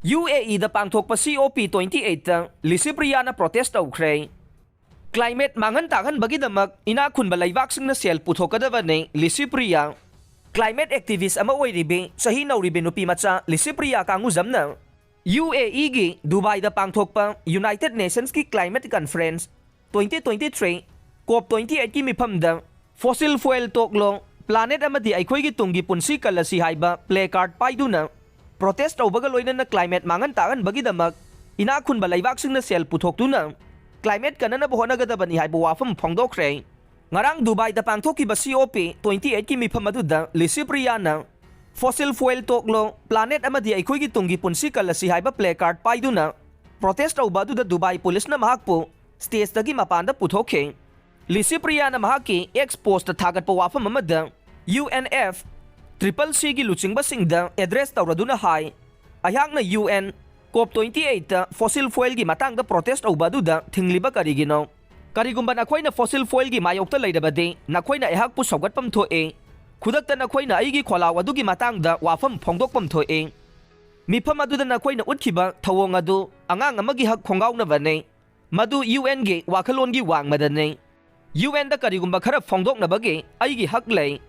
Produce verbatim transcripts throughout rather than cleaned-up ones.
UAE ꯗ ꯄꯥꯡꯊꯣꯛꯄ COP twenty eight ꯇ ꯂꯤꯁꯤꯄ꯭ꯔꯤꯌꯥꯅ protest ꯇꯧꯈ꯭ꯔꯦ꯫ Climate ꯃꯥꯡꯍꯟ ꯇꯥꯛꯍꯟꯕꯒꯤꯗꯃꯛ ꯏꯅꯥꯛ ꯈꯨꯟꯕ ꯂꯩꯕꯥꯛꯁꯤꯡꯅ ꯁꯦꯜ ꯄꯨꯊꯣꯛꯀꯗꯕꯅꯤ, ꯂꯤꯁꯤꯄ꯭ꯔꯤꯌꯥ꯫ Climate activist ꯑꯃ ꯑꯣꯏꯔꯤꯕꯤ ꯆꯍꯤ ꯅꯧꯔꯤꯕꯤ ꯅꯨꯄꯤ ꯃꯆꯥ ꯂꯤꯁꯤꯄ꯭ꯔꯤꯌꯥ ꯀꯥꯡꯉꯨꯖꯝꯅ UAE ꯒꯤ ꯗꯨꯕꯥꯏꯗ ꯄꯥꯡꯊꯣꯛꯄ United Nations ꯀꯤ Climate Conference twenty twenty three, COP twenty eight ꯀꯤ ꯃꯤꯐꯝꯗ "Fossil fuel ꯇꯣꯛꯂꯣ, planet ꯑꯃꯗꯤ ꯑꯩꯈꯣꯏꯒꯤ ꯇꯨꯡꯒꯤ ꯄꯨꯟꯁꯤ ꯀꯜꯂꯁꯤ" ꯍꯥꯏꯕ placard ꯄꯥꯏꯗꯨꯅ protest ꯇꯧꯕꯒ ꯂꯣꯏꯅꯅ climate ꯃꯥꯡꯍꯟ ꯇꯥꯛꯍꯟꯕꯒꯤꯗꯃꯛ ꯏꯅꯥꯛ ꯈꯨꯟꯕ ꯂꯩꯕꯥꯛꯁꯤꯡꯅ ꯁꯦꯜ ꯄꯨꯊꯣꯛꯇꯨꯅ climate ꯀꯟꯅꯅꯕ ꯍꯣꯠꯅꯒꯗꯕꯅꯤ ꯍꯥꯏꯕ ꯋꯥꯐꯝ ꯐꯣꯡꯗꯣꯛꯈ꯭ꯔꯦ꯫ ꯉꯔꯥꯡ ꯗꯨꯕꯥꯏꯗ ꯄꯥꯡꯊꯣꯛꯈꯤꯕ COP twenty eight ꯀꯤ ꯃꯤꯐꯝ ꯑꯗꯨꯗ ꯂꯤꯁꯤꯄ꯭ꯔꯤꯌꯥꯅ "Fossil fuel ꯇꯣꯛꯂꯣ, planet ꯑꯃꯗꯤ ꯑꯩꯈꯣꯏꯒꯤ ꯇꯨꯡꯒꯤ ꯄꯨꯟꯁꯤ ꯀꯜꯂꯁꯤ" ꯍꯥꯏꯕ placard ꯄꯥꯏꯗꯨꯅ protest ꯇꯧꯕ ꯑꯗꯨꯗ ꯗꯨꯕꯥꯏ ꯄꯨꯂꯤꯁꯅ ꯃꯍꯥꯛꯄꯨ stage ꯇꯒꯤ ꯃꯄꯥꯟꯗ ꯄꯨꯊꯣꯛꯈꯤ꯫ ꯂꯤꯁꯤꯄ꯭ꯔꯤꯌꯥꯅ ꯃꯍꯥꯛꯀꯤ X post ꯇ ꯊꯥꯒꯠꯄ ꯋꯥꯐꯝ ꯑꯃꯗ UNFCCC ꯒꯤ ꯂꯨꯆꯤꯡꯕꯁꯤꯡꯗ address ꯇꯧꯔꯗꯨꯅ ꯍꯥꯏ, "ꯑꯩꯍꯥꯛꯅ UN COP twenty eight ꯇ fossil fuel ꯒꯤ ꯃꯇꯥꯡꯗ protest ꯇꯧꯕ ꯑꯗꯨꯗ ꯊꯤꯡꯂꯤꯕ ꯀꯔꯤꯒꯤꯅꯣ? ꯀꯔꯤꯒꯨꯝꯕ ꯅꯈꯣꯏꯅ fossil fuel ꯒꯤ ꯃꯥꯌꯣꯛꯇ ꯂꯩꯔꯕꯗꯤ, ꯅꯈꯣꯏꯅ ꯑꯩꯍꯥꯛꯄꯨ ꯁꯧꯒꯠꯐꯝ ꯊꯣꯛꯏ꯫ ꯈꯨꯗꯛꯇ ꯅꯈꯣꯏꯅ ꯑꯩꯒꯤ ꯈꯣꯜꯂꯥꯎ ꯑꯗꯨꯒꯤ ꯃꯇꯥꯡꯗ ꯋꯥꯐꯝ ꯐꯣꯡꯗꯣꯛꯐꯝ ꯊꯣꯛꯏ꯫ ꯃꯤꯐꯝ ꯑꯗꯨꯗ ꯅꯈꯣꯏꯅ ꯎꯠꯈꯤꯕ ꯊꯧꯑꯣꯡ ꯑꯗꯨ ꯑꯉꯥꯡ ꯑꯃꯒꯤ ꯍꯛ ꯈꯣꯡꯒꯥꯎꯅꯕꯅꯤ꯫ ꯃꯗꯨ UN ꯒꯤ ꯋꯥꯈꯜꯂꯣꯟꯒꯤ ꯋꯥꯡꯃꯗꯅꯤ꯫ UN ꯗ ꯀꯔꯤꯒꯨꯝꯕ ꯈꯔ ꯐꯣꯡꯗꯣꯛꯅꯕꯒꯤ ꯑꯩꯒꯤ ꯍꯛ ꯂꯩ"꯫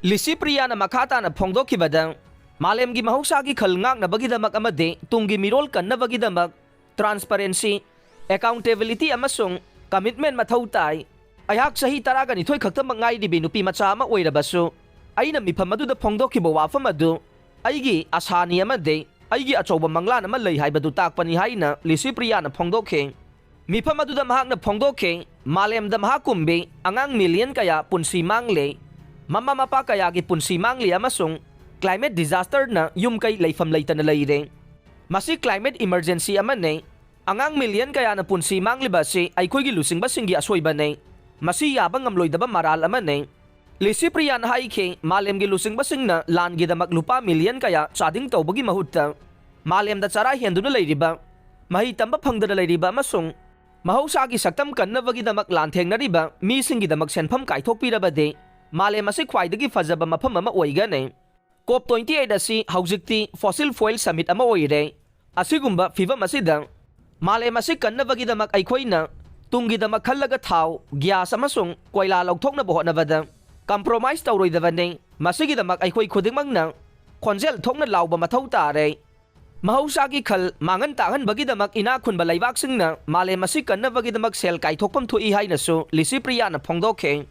ꯂꯤꯁꯤꯄ꯭ꯔꯤꯌꯥꯅ ꯃꯈꯥ ꯇꯥꯅ ꯐꯣꯡꯗꯣꯛꯈꯤꯕꯗ, ꯃꯥꯂꯦꯝꯒꯤ ꯃꯍꯧꯁꯥꯒꯤ ꯈꯜ ꯉꯥꯛꯅꯕꯒꯤꯗꯃꯛ ꯑꯃꯗꯤ ꯇꯨꯡꯒꯤ ꯃꯤꯔꯣꯜ ꯀꯟꯅꯕꯒꯤꯗꯃꯛ transparency, accountability ꯑꯃꯁꯨꯡ commitment ꯃꯊꯧ ꯇꯥꯏ꯫ ꯑꯩꯍꯥꯛ ꯆꯍꯤ ꯇꯔꯥꯒ ꯅꯤꯊꯣꯏ ꯈꯛꯇꯃꯛ ꯉꯥꯏꯔꯤꯕꯤ ꯅꯨꯄꯤ ꯃꯆꯥ ꯑꯃ ꯑꯣꯏꯔꯕꯁꯨ, ꯑꯩꯅ ꯃꯤꯐꯝ ꯑꯗꯨꯗ ꯐꯣꯡꯗꯣꯛꯈꯤꯕ ꯋꯥꯐꯝ ꯑꯗꯨ ꯑꯩꯒꯤ ꯑꯁꯥꯅꯤ ꯑꯃꯗꯤ ꯑꯩꯒꯤ ꯑꯆꯧꯕ ꯃꯪꯂꯥꯟ ꯑꯃ ꯂꯩ ꯍꯥꯏꯕꯗꯨ ꯇꯥꯛꯄꯅꯤ ꯍꯥꯏꯅ ꯂꯤꯁꯤꯄ꯭ꯔꯤꯌꯥꯅ ꯐꯣꯡꯗꯣꯛꯈꯤ꯫ ꯃꯤꯐꯝ ꯑꯗꯨꯗ ꯃꯍꯥꯛꯅ ꯐꯣꯡꯗꯣꯛꯈꯤ, ꯃꯥꯂꯦꯝꯗ ꯃꯍꯥꯛꯀꯨꯝꯕꯤ ꯑꯉꯥꯡ million ꯀꯌꯥ ꯄꯨꯟꯁꯤ ꯃꯥꯡꯂꯦ, ꯃꯃꯥ ꯃꯄꯥ ꯀꯌꯥꯒꯤ ꯄꯨꯟꯁꯤ ꯃꯥꯡꯂꯤ ꯑꯃꯁꯨꯡ climate disaster ꯅ ꯌꯨꯝ ꯀꯩ ꯂꯩꯐꯝ ꯂꯩꯇꯅ ꯂꯩꯔꯦ꯫ ꯃꯁꯤ climate emergency ꯑꯃꯅꯤ꯫ ꯑꯉꯥꯡ million ꯀꯌꯥꯅ ꯄꯨꯟꯁꯤ ꯃꯥꯡꯂꯤꯕ ꯑꯁꯤ ꯑꯩꯈꯣꯏꯒꯤ ꯂꯨꯆꯤꯡꯕꯁꯤꯡꯒꯤ ꯑꯁꯣꯏꯕꯅꯤ꯫ ꯃꯁꯤ ꯌꯥꯕ ꯉꯝꯂꯣꯏꯗꯕ ꯃꯔꯥꯜ ꯑꯃꯅꯤ꯫ ꯂꯤꯁꯤꯄ꯭ꯔꯤꯌꯥꯅ ꯍꯥꯏꯈꯤ, ꯃꯥꯂꯦꯝꯒꯤ ꯂꯨꯆꯤꯡꯕꯁꯤꯡꯅ ꯂꯥꯟꯒꯤꯗꯃꯛ ꯂꯨꯄꯥ million ꯀꯌꯥ ꯆꯥꯗꯤꯡ ꯇꯧꯕꯒꯤ ꯃꯍꯨꯠꯇ, ꯃꯥꯂꯦꯝꯗ ꯆꯔꯥ ꯍꯦꯟꯗꯨꯅ ꯂꯩꯔꯤꯕ, ꯃꯍꯩ ꯇꯝꯕ ꯐꯪꯗꯅ ꯂꯩꯔꯤꯕ ꯑꯃꯁꯨꯡ ꯃꯍꯧꯁꯥꯒꯤ ꯁꯛꯇꯝ ꯀꯟꯅꯕꯒꯤꯗꯃꯛ ꯂꯥꯟꯊꯦꯡꯅꯔꯤꯕ ꯃꯤꯁꯤꯡꯒꯤꯗꯃꯛ ꯁꯦꯟꯐꯝ ꯀꯥꯏꯊꯣꯛꯄꯤꯔꯕꯗꯤ, ꯃꯥꯂꯦꯝ ꯑꯁꯤ ꯈ꯭ꯋꯥꯏꯗꯒꯤ ꯐꯖꯕ ꯃꯐꯝ ꯑꯃ ꯑꯣꯏꯒꯅꯤ꯫ COP twenty eight ꯑꯁꯤ ꯍꯧꯖꯤꯛꯇꯤ fossil fuel summit ꯑꯃ ꯑꯣꯏꯔꯦ꯫ ꯑꯁꯤꯒꯨꯝꯕ ꯐꯤꯚꯝ ꯑꯁꯤꯗ ꯃꯥꯂꯦꯝ ꯑꯁꯤ ꯀꯟꯅꯕꯒꯤꯗꯃꯛ ꯑꯩꯈꯣꯏꯅ ꯇꯨꯡꯒꯤꯗꯃꯛ ꯈꯜꯂꯒ ꯊꯥꯎ, ꯒ꯭ꯌꯥꯁ ꯑꯃꯁꯨꯡ ꯀꯣꯏꯂꯥ ꯂꯧꯊꯣꯛꯅꯕ ꯍꯣꯠꯅꯕꯗ ꯀꯝꯄ꯭ꯔꯣꯃꯥꯏꯁ ꯇꯧꯔꯣꯏꯗꯕꯅꯤ꯫ ꯃꯁꯤꯒꯤꯗꯃꯛ ꯑꯩꯈꯣꯏ ꯈꯨꯗꯤꯡꯃꯛꯅ ꯈꯣꯟꯖꯦꯜ ꯊꯣꯛꯅ ꯂꯥꯎꯕ ꯃꯊꯧ ꯇꯥꯔꯦ꯫ ꯃꯍꯧꯁꯥꯒꯤ ꯈꯜ ꯃꯥꯡꯍꯟ ꯇꯥꯛꯍꯟꯕꯒꯤꯗꯃꯛ ꯏꯅꯥꯛ ꯈꯨꯟꯕ ꯂꯩꯕꯥꯛꯁꯤꯡꯅ ꯃꯥꯂꯦꯝ ꯑꯁꯤ ꯀꯟꯅꯕꯒꯤꯗꯃꯛ ꯁꯦꯜ ꯀꯥꯏꯊꯣꯛꯐꯝ ꯊꯣꯛꯏ ꯍꯥꯏꯅꯁꯨ ꯂꯤꯁꯤꯄ꯭ꯔꯤꯌꯥꯅ ꯐꯣꯡꯗꯣꯛꯈꯤ꯫